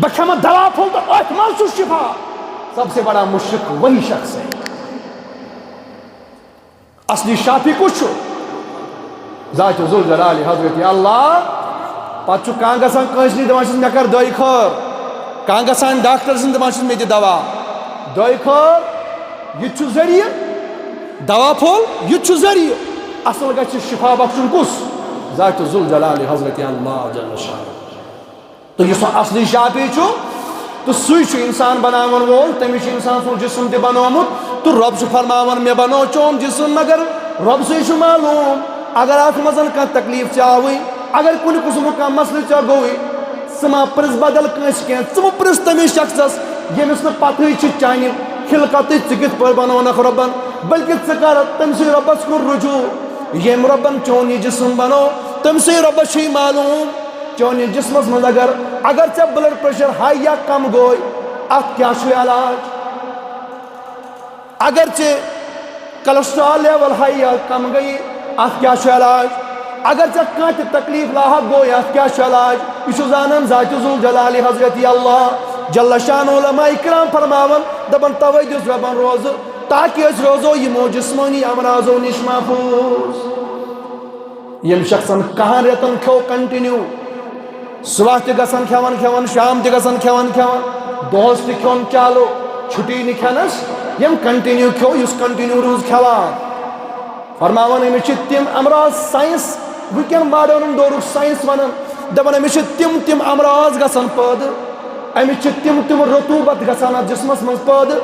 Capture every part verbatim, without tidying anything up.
بہٕ کھٮ۪مہٕ دوا پھوٚل تہٕ أتھۍ منٛز چھُ شفا۔ سب سے بڑا مشرک وہی شخص ہے۔ اصلی شافی کُس چھُ؟ ذات ذوالجلال حضرت اللہ۔ پتہٕ چھُ کانٛہہ گژھان کٲنٛسہِ نِش، دپان چھُس، "مےٚ کر دٲے خٲر۔" کانٛہہ گژھان ڈاکٹر سٕنٛدِ، دپان چھُس، "مےٚ دِ دوا۔" دٲے خٲر، یہِ تہِ چھُ ذٔریعہٕ۔ دوا پھوٚل، یہِ تہِ چھُ ذٔریعہٕ۔ اصل گژھِ شفا بخشُن کُس؟ ذات ذوالجلال حضرت اللہ جل شانہ۔ تہٕ یُس اصلی شافی چھُ، تہٕ سُے چھُ انسان بناون وول، تٔمِس چھُ انسان سُنٛد جسم تہِ بنومُت، تہٕ رۄب چھُ فرماوان، "مےٚ بنوو چون جسم"، مگر رۄب سٕے چھُ معلوم، اگر اتھ منٛز کانٛہہ تکلیف ژےٚ آوٕے، اگر کُنہِ قٕسمُک کانٛہہ مسلہٕ ژےٚ گوٚوٕے، ژٕ ما پرٛژھ بدل کٲنٛسہِ کینٛہہ، ژٕ مہٕ پرٛژھ تٔمِس شخصس، ییٚمِس نہٕ پتہٕے چھِ چانہِ خلقتٕچ، ژٕ کِتھ پٲٹھۍ بنوونکھ رۄبن، بلکہِ ژٕ کر تٔمۍ سٕے رۄبس کُن رجوع، ییٚمۍ رۄبن چون یہِ جسم بنوو، تٔمۍ سٕے رۄبس چھُے معلوم۔ چٲنِس جسمس منٛز اگر، اگر ژےٚ بلڈ پریشر ہاے یا کم گوٚو، اتھ کیٛاہ چھُ علاج؟ اگر ژےٚ cholesterol level ہاے یا کم گٔیہِ، اتھ کیٛاہ چھُ علاج؟ اگر ژےٚ کانٛہہ تہِ تکلیف لاحق گوٚو، اتھ کیٛاہ چھُ علاج؟ یہِ چھُ زانان ذات ذوالجلال حضرت اللہ جل شانہ۔ علماء کرام فرماوان، دپان، توے دِژ رۄبن روزٕ، تاکہِ أسۍ روزو یِمو جسمٲنی امراضو نِش محفوظ۔ ییٚمۍ شخصن کہن رٮ۪تن کھیوٚو continue، صبح تہِ گژھان کھٮ۪وان کھٮ۪وان، شام تہِ گژھان کھٮ۪وان کھٮ۪وان، دۄہس تہِ کھیوٚن چالو، چھُٹی نہٕ کھٮ۪نس، ییٚمۍ continue کھیوٚو، یُس continue روٗز کھٮ۪وان۔ فرماوان، أمِس چھِ تِم امراض، science، وٕنکٮ۪ن modern دورُک science ونان، دپان، أمِس چھِ تِم تِم امراض گژھان پٲدٕ، أمِس چھِ تِم تِم رطوبت گژھان اتھ جسمس منٛز پٲدٕ،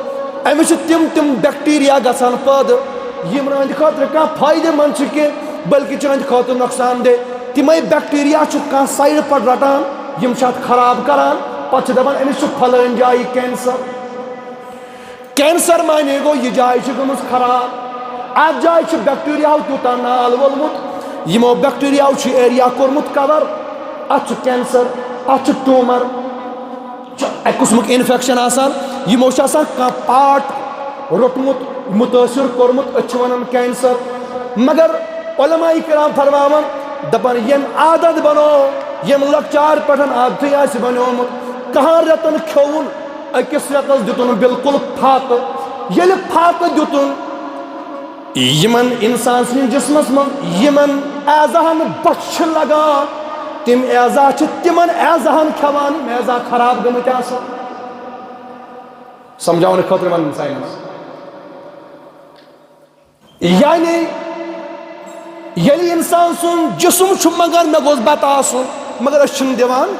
أمِس چھِ تِم تِم bacteria گژھان پٲدٕ، یِم نہٕ أہنٛدِ خٲطرٕ کانٛہہ فٲیدٕ مند چھِ کینٛہہ، بلکہِ چھِ أہنٛدِ خٲطرٕ نۄقصان دہ۔ تِمے bacteria چھُ کانٛہہ side پتہٕ رٹان، یِم چھِ اتھ خراب کران، پتہٕ چھِ دپان، أمِس چھُ فلٲنۍ جایہِ cancer۔ Cancer معنی گوٚو، یہِ جاے چھِ گٔمٕژ خراب۔ اتھ جایہِ چھُ bacteria ہو تیوٗتاہ نال وولمُت، یِمو bacteria ہو چھُ area کوٚرمُت cover۔ اتھ چھُ cancer، اتھ چھُ tumor، چھُ اکہِ قٕسمُک infection آسان۔ یِمو چھُ آسان کانٛہہ part روٚٹمُت، مُتٲثِر کوٚرمُت، أسۍ چھِ ونان cancer۔ مگر علماء کرام فرماوان، دپان، ییٚمۍ عادت بنوو، ییٚمۍ لۄکچار پٮ۪ٹھ عادتھٕے آسہِ بنیومُت، کہن رٮ۪تن کھیوٚوُن، أکِس رٮ۪تس دیُتُن بالکل فاقہٕ۔ ییٚلہِ فاقہٕ دیُتُن، یِمن انسان سٕنٛدِس جسمس منٛز یِمن اعضاہن بۄچھِ چھِ لگان، تِم اعضا چھِ تِمن اعضاہن کھٮ۪وان، یِم اعضا خراب گٔمٕتۍ آسان۔ سمجھاونہٕ خٲطرٕ ونان science۔ یعنی ییٚلہِ انسان سُنٛد جسم چھُ منگان، مےٚ گوٚژھ بتہٕ آسُن، مگر أسۍ چھِنہٕ دِوان،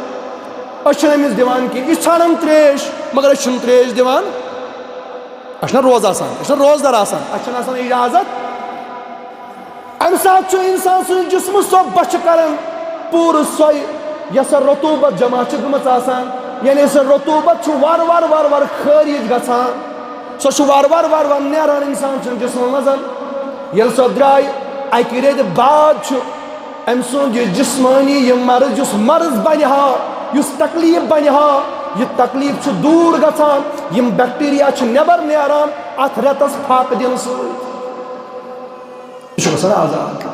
أسۍ چھِنہٕ أمِس دِوان کینٛہہ۔ یہِ چھِ ژھانڈان تریش، مگر أسۍ چھِنہٕ تریش دِوان۔ اَسہِ چھُنہ روزٕ آسان، أسۍ چھِنہ روزدار آسان، اَسہِ چھِنہٕ آسان اجازت۔ اَمہِ ساتہٕ چھُ اِنسان سٕنٛدِ جسمہٕ سۄ بۄچھِ کران پوٗرٕ سۄے، یۄس سۄ رطوبت جمع چھِ گٔمٕژ آسان، یعنی سۄ رطوبت چھُ وارٕ وارٕ وارٕ وارٕ خٲرج گژھان، سۄ چھُ وارٕ وارٕ وارٕ وارٕ نیران اِنسان سٕنٛدِ جسمہٕ منٛز۔ ییٚلہِ سۄ درٛاے، اَکہِ رٮ۪تہِ بعد چھُ أمۍ سُنٛد یہِ جسمٲنی یہِ مرض، یُس مرض بنہِ ہا، یُس تکلیف بنہِ ہا، یہِ تکلیف چھُ دوٗر گژھان، یِم bacteria چھِ نٮ۪بر نیران اَتھ رٮ۪تس فاقہٕ دِنہٕ سۭتۍ۔ یہِ چھُ گژھان آزاد۔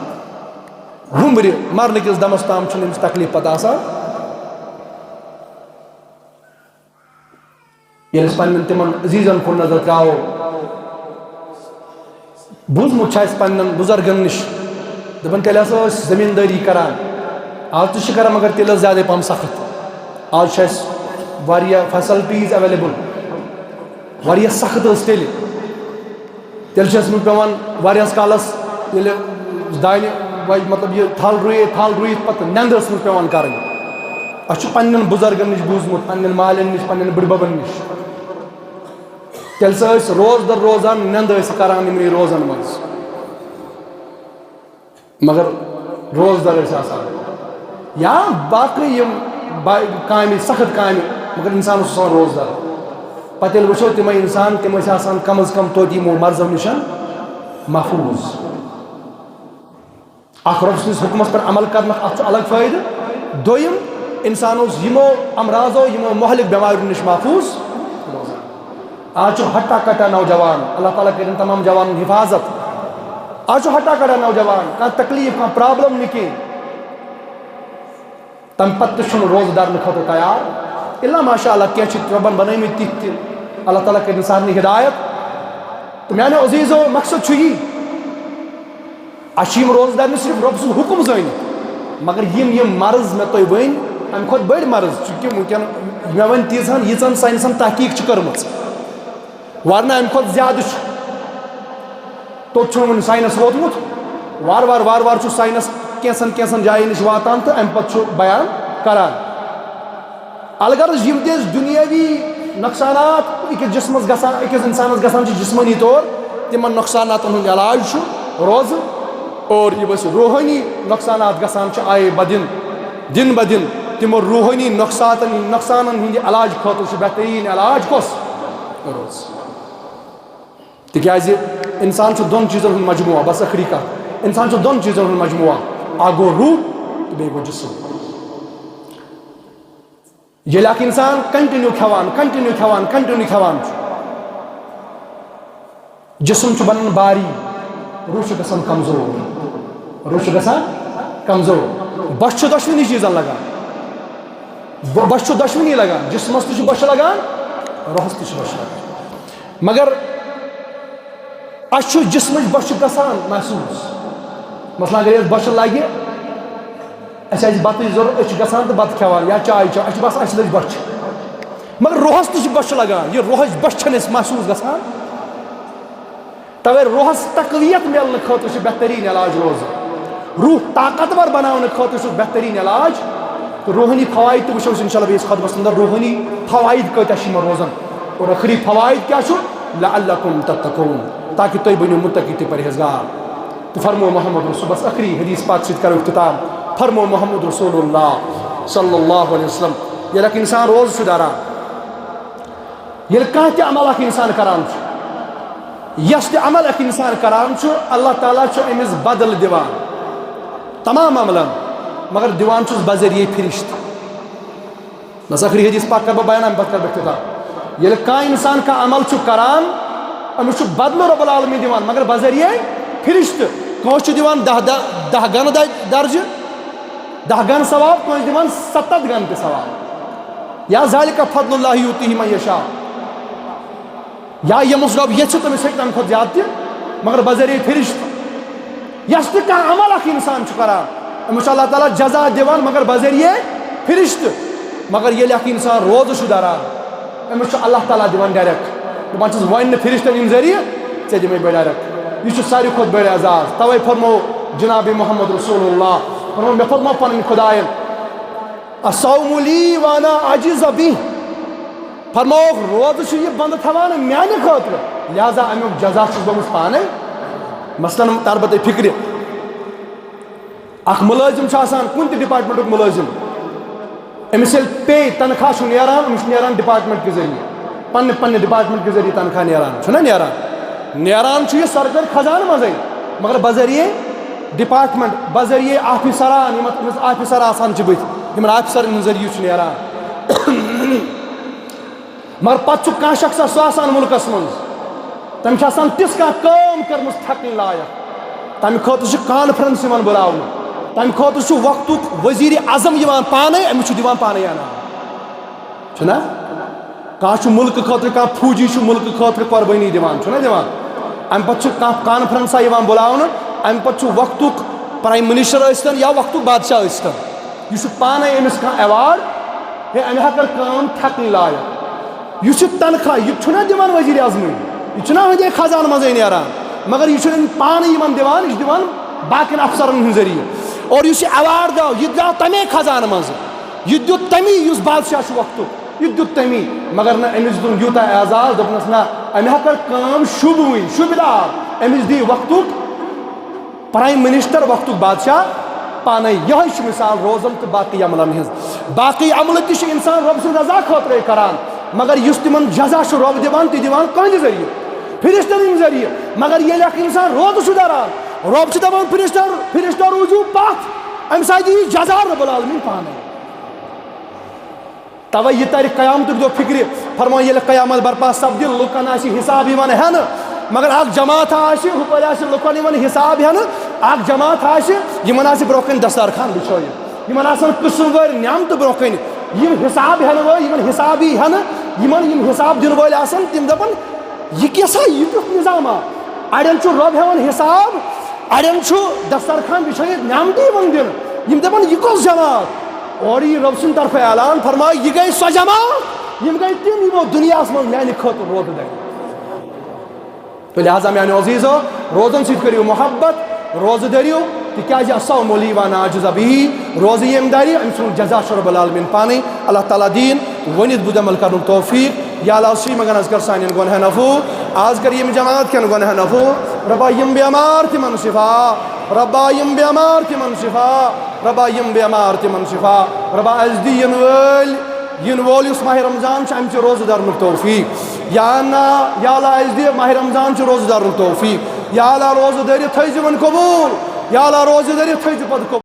وُمرِ مرنہٕ کِس دمس تام چھُنہٕ أمِس تکلیف پتہٕ آسان۔ ییٚلہِ أسۍ پننٮ۪ن تِمن عزیزن کُن نظر تراوو، بوٗزمُت چھُ اَسہِ پننٮ۪ن بُزرگن نِش، دَپان، تیٚلہِ ہسا ٲسۍ زٔمیٖندٲری کران، آز تہِ چھِ کران، مگر تیٚلہِ ٲس زیادَے پَہَم سخت۔ آز چھُ اَسہِ واریاہ facilities available، واریاہ سخت ٲس تیٚلہِ۔ تیٚلہِ چھِ ٲسمٕتۍ پٮ۪وان واریاہَس کالَس، ییٚلہِ دانہِ وَ-، مطلب، یہِ تھل رُیِتھ، تھل رُیِتھ پَتہٕ نٮ۪نٛدٕ ٲسمٕژ پٮ۪وان کَرٕنۍ۔ اَسہِ چھُ پننٮ۪ن بُزرگن نِش بوٗزمُت، پننٮ۪ن مالٮ۪ن نِش، پننٮ۪ن بٕڈبَبَن نِش۔ تیٚلہِ سا ٲسۍ روزدَر روزان، نٮ۪نٛدٕ ٲسۍ کَران یِمنٕے روزَن منٛز۔ مگر روزدَر ٲسۍ آسان۔ یا باقٕے یِم با-، کامہِ، سخت کامہِ، مگر اِنسان اوس آسان روزدَر۔ پَتہٕ ییٚلہِ وٕچھو تِمَے اِنسان، تِم ٲسۍ آسان کم از کم توتہِ یِمو مرضو نِش محفوٗظ۔ اکھ رۄب سٕنٛدِس حُکمَس پٮ۪ٹھ عمل کرنُک اَتھ چھُ الگ فٲیدٕ۔ دوٚیِم، اِنسان اوس یِمو امراضو، یِمو مہلک بٮ۪ماریو نِش محفوٗظ روزان۔ آز چھُ ہٹا کٹا نوجوان، اللہ تعالیٰ کٔرِن تمام جوانن حفاظت۔ آز چھُ ہٹا کٹا نوجوان، کانٛہہ تکلیٖف، کانٛہہ problem نہٕ کینٛہہ۔ تَمہِ پتہٕ تہِ چھُنہٕ روزٕ دَرنہٕ خٲطرٕ تیار۔ الا ماشاء اللہ، کینٛہہ چھِ رۄبن بنٲومٕتۍ تِتھۍ تہِ۔ اللہ تعالیٰ کٔرِن سارنٕے ہدایت۔ تہٕ میانیو عزیزو، مقصد چھُ یی، اَسہِ چھِ یِم روزٕ دار نہٕ صرف رۄب سُنٛد حُکُم زٲنِتھ، مگر یِم یِم مرض مےٚ تۄہہِ ؤنۍ، اَمہِ کھۄتہٕ بٔڑۍ مرض، چوٗنٛکہِ وٕنکٮ۪ن مےٚ وۄنۍ تیٖژہن، ییٖژہن ساینسن تحقیٖق چھِ کٔرمٕژ، ورنہ اَمہِ کھۄتہٕ زیادٕ چھُ۔ توٚت چھُنہٕ وُنہِ ساینس ووتمُت۔ وارٕ وارٕ، وارٕ وارٕ چھُ ساینس کینٛژن، کینٛژن جاین نِش واتان تہٕ اَمہِ پتہٕ چھُ بیان کران۔ الغرض، یِم تہِ أسۍ دُنیٲوی نۄقصانات أکِس جسمس گژھان، أکِس انسانس گژھان چھِ جسمٲنی طور، تِمن نۄقصاناتن ہُنٛد علاج چھُ روزٕ۔ اور یِم أسۍ روحٲنی نۄقصانات گژھان چھِ آیے بدِن، دِن بدِن، تِمو روحٲنی نۄقصاتن، نۄقصانن ہٕنٛدِ علاج خٲطرٕ چھُ بہتریٖن علاج کۄس؟ روزٕ۔ تِکیٛازِ انسان چھُ دۄن چیٖزن ہُنٛد مجموعہ، بس ٲخری کتھ، انسان چھُ دۄن چیٖزن ہُنٛد مجموعہ، اکھ گوٚو روح تہٕ بیٚیہِ گوٚو جسم۔ ییٚلہِ اکھ انسان continue کھٮ۪وان، continue کھٮ۪وان، continue کھٮ۪وان چھُ، جسم چھُ بنان باری، روح چھُ گژھان کمزور، روح چھُ گژھان کمزور۔ بۄچھِ چھُ دۄشوٕنی چیٖزن لگان، بۄ-، بۄچھِ چھُ دۄشوٕنی لگان، جسمس تہِ چھُ بۄچھِ لگان، روحس تہِ چھُ بۄچھِ لگان۔ مگر اَسہِ چھُ جسمٕچ بۄچھِ گژھان محسوٗس۔ مثلاً، اگر اَسہِ بۄچھِ لگہِ، اَسہِ آسہِ بَتٕچ ضروٗرت، أسۍ چھِ گژھان تہٕ بَتہٕ کھٮ۪وان یا چاے چٮ۪وان، اَسہِ چھُ باسان، اَسہِ لٔج بۄچھِ۔ مگر روحَس تہِ چھِ بۄچھِ لگان، یہِ روحٕچ بۄچھِ چھَنہٕ اَسہِ محسوٗس گژھان۔ تَوَے روحَس تقویت میلنہٕ خٲطرٕ چھُ بہتریٖن علاج روزٕ۔ روح طاقتور بناونہٕ خٲطرٕ چھُ بہتریٖن علاج۔ تہٕ روحٲنی فوائد تہِ وٕچھو أسۍ انشاءاللہ بیٚیِس خطبس اندر، روحٲنی فوائد کۭتیاہ چھِ یِمن روزن۔ اور ٲخری فوائد کیٛاہ چھُ؟ لعلکم تتقون، تاکہِ تُہۍ بٔنِو متقی تہٕ پرہیزگار۔ تہٕ فرمو محمد رسول، بس ٲخری حدیث پاک سۭتۍ کرو اختتام۔ فرمو محمد رسول اللہ صلی اللہ علیہ وسلم، ییٚلہِ اکھ انسان روزٕ چھُ داران، ییٚلہِ کانٛہہ تہِ عمل اکھ انسان کران چھُ، یۄس تہِ عمل اکھ انسان کران چھُ، اللہ تعالیٰ چھُ أمِس بدل دِوان۔ تمام عملن، مگر دِوان چھُس بذریعہ فرشتہٕ۔ بس ٲخری حدیث پاک کرٕ بہٕ بیان، اَمہِ پتہٕ کرٕ بہٕ افتتاح۔ ییٚلہِ کانٛہہ انسان کانٛہہ عمل چھُ کران، أمِس چھُ بدلہٕ رب العالمین دِوان، مگر بذریعہ فرشتہٕ۔ کٲنٛسہِ چھُ دِوان دَہ، دَہ، دَہ گنہٕ دَ-، درجہٕ، دَہ گنہٕ ثواب، کٲنٛسہِ دِوان ستتھ گنہٕ تہِ ثواب۔ یا ذالک فضل اللہ یؤتیہ من یشاء۔ یا ییٚمِس رۄب یژھِ، تٔمِس ہیٚکہِ تَمہِ کھۄتہٕ زیادٕ تہِ، مگر بذریعہ فرشتہٕ۔ یۄس تہِ کانٛہہ عمل اکھ انسان چھُ کران، أمِس چھُ اللہ تعالیٰ جزا دِوان، مگر بذریعہ فرشتہٕ۔ مگر ییٚلہِ اکھ انسان روزٕ چھُ دَران، أمِس چھُ اللہ تعالیٰ دِوان direct۔ دَپان چھِس، وۄنۍ نہٕ فرشتن ہٕنٛدِ ذٔریعہٕ، ژےٚ دِمَے بہٕ direct۔ یہِ چھُ ساروی کھۄتہٕ بٔڑ اعزاز۔ توے فرمو جناب محمد رسول اللہ، فرمو، مےٚ فرمو پنٕنۍ خدایَن، الصوم لی وانا اجزی بہ۔ فرمووُکھ، روزٕ چھُ یہِ بندٕ تھاوان میانہِ خٲطرٕ، لہذا امیُک جزا چھُس بہٕ أمِس پانے۔ مثلاً تر بہٕ تۄہہِ فکرِ، اکھ مُلٲزِم چھُ آسان، کُنہِ تہِ departmentُک مُلٲزِم، أمِس ییٚلہِ pay، تنخواہ چھُ نیران، أمِس چھُ نیران department کہِ ذٔریعہٕ، پننہِ، پننہِ department کہِ ذٔریعہٕ تنخواہ نیران، چھُنہ نیران؟ نیران چھُ یہِ سرکٲرۍ خزانہٕ منٛزٕے، مگر بذریعہ department، بذریعہ آفیسران، یِم أمِس آفیسر آسان چھِ بٕتھِ، یِمن آفیسرن ہٕنٛدِ ذٔریعہٕ چھُ نیران۔ مگر پتہٕ چھُ کانٛہہ شخص سُہ آسان مُلکس منٛز، تٔمۍ چھِ آسان تِژھ کانٛہہ کٲم کٔرمٕژ تھکنہٕ لایق، تَمہِ خٲطرٕ چھِ conference یِوان بُلاونہٕ، تَمہِ خٲطرٕ چھُ وقتُک وزیر اعظم یِوان پانے، أمِس چھُ دِوان پانے انعام۔ چھُنہ؟ کانٛہہ چھُ مُلکہٕ خٲطرٕ، کانٛہہ فوجی چھُ مُلکہٕ خٲطرٕ قۄربٲنی دِوان، چھُنہ دِوان؟ اَمہِ پتہٕ چھُ کانٛہہ conferenceا یِوان بُلاونہٕ، اَمہِ پتہٕ چھُ وقتُک prime minister ٲسۍتن یا وقتُک بادشاہ ٲسۍتن، یہِ چھُ پانے أمِس کانٛہہ award، ہے، أمۍ ہا کٔر کٲم تھکنہٕ لایق۔ یُس یہِ تنخواہ، یہِ چھُنہ دِوان وزیر اعظمٕے، یہِ چھُنہ أہٕنٛدے خزانہٕ منٛزٕے نیران، مگر یہِ چھُنہٕ أمۍ پانہٕ یِمن دِوان، یہِ چھُ دِوان باقین افسرن ہٕنٛدِ ذٔریعہٕ۔ اور یُس یہِ award درٛاو، یہِ درٛاو تَمے خزانہٕ منٛزٕ، یہِ دیُت تَمی، یُس بادشاہ چھُ وقتُک، یہِ دیُت تَمی۔ مگر نہ، أمِس دیُتُن یوٗتاہ اعزاز، دوٚپنَس، نہ، أمۍ ہا کٔر کٲم شُبھ وٕنۍ، شُبہِ دار، أمِس دی وقتُک prime minister، وقتُک بادشاہ پانے۔ یِہوٚے چھُ مثال روزن تہٕ باقٕے عملن ہٕنٛز۔ باقٕے عملہٕ تہِ چھِ انسان رۄب سٕنٛدِ رضا خٲطرَے کران، مگر یُس تِمن جزا چھُ رۄب دِوان، تہِ دِوان کٕہٕنٛدِ ذٔریعہٕ؟ فرشتن ہٕنٛدِ ذٔریعہٕ۔ مگر ییٚلہِ اکھ انسان روزٕ چھُ دَران، رۄب چھُ دَپان، فرشتو، فرشتو، روٗزِو پتھ، امہِ ساتہٕ یی جزا رۄب العالمین پانے۔ توے یہِ ترِ قیامتُک دۄہ فکرِ۔ فرماو، ییٚلہِ قیامت برپا سپدِ، لُکن آسہِ حساب یِوان ہٮ۪نہٕ، مگر اکھ جماعت آسہِ، ہُپٲرۍ آسہِ لُکن یِوان حساب ہٮ۪نہٕ، اکھ جماعت آسہِ، یِمن آسہِ برونٛہہ کنہِ دستارخان بِچھٲیِتھ، یِمن آسن قٕسم وٲرۍ نعمتہٕ برونٛہہ کنہِ، یِم حساب ہٮ۪نہٕ وٲلۍ، یِمن حساب یی ہٮ۪نہٕ، یِمن یِم حساب دِنہٕ وٲلۍ آسن، تِم دپن، "یہِ کیٛاہ سا، یہِ کیُتھ نظام آو؟" اڑٮ۪ن چھُ رۄب ہٮ۪وان حساب، اڑٮ۪ن چھُ دسترخوان بِچھٲیِتھ نعمتہٕ یِوان دِنہٕ۔ یِم دپن، "یہِ کۄس جماعت؟" اورٕ یی رۄب سٕنٛدِ طرفہٕ اعلان، فرمایہِ، "یہِ گٔے سۄ جماعت، یِم گٔے تِم، یِمو دُنیاہس منٛز میانہِ خٲطرٕ روزٕ درِ۔" تو لہذا میانیو عزیزو، روزن سۭتۍ کٔرِو محبت، روزٕ دٔرِو، تِکیازِ الصوم لی وانا اجزی بہ، روزٕ ییٚمۍ دَرِ، أمۍ سُنٛد جزا چھُ رب العالمین پانے اللہ تعالیٰ دِیِن۔ ؤنِتھ بُدھ عمل کرنُک توفیق۔ یا اللہ، سُے منٛگن از کر سانٮ۪ن گۄنہن عفو، از کر یِم جماعت کٮ۪ن گۄنہن عفو۔ ربا، یِم بیمار تِمن شفا، ربا، یِم بیمار تِمن شفا، ربا، یِم بیمار تِمن شفا۔ ربا، اَسہِ دِ یِنہٕ وٲلۍ یِنہٕ وول یُس ماہِ رمضان چھُ، اَمہِ چہِ روزٕ دَرنُک توفیٖق۔ یا اللہ، یا اللہ، اَسہِ دِ ماہِ رمضان چہِ روزٕ دَرنُک توفیٖق۔ یا اللہ، روزٕ دٔرِتھ تھٲیزِ وۄنۍ قبوٗل۔ یا اللہ، روزٕ دٔرِتھ تھٲیزِ پَتہٕ قبوٗل۔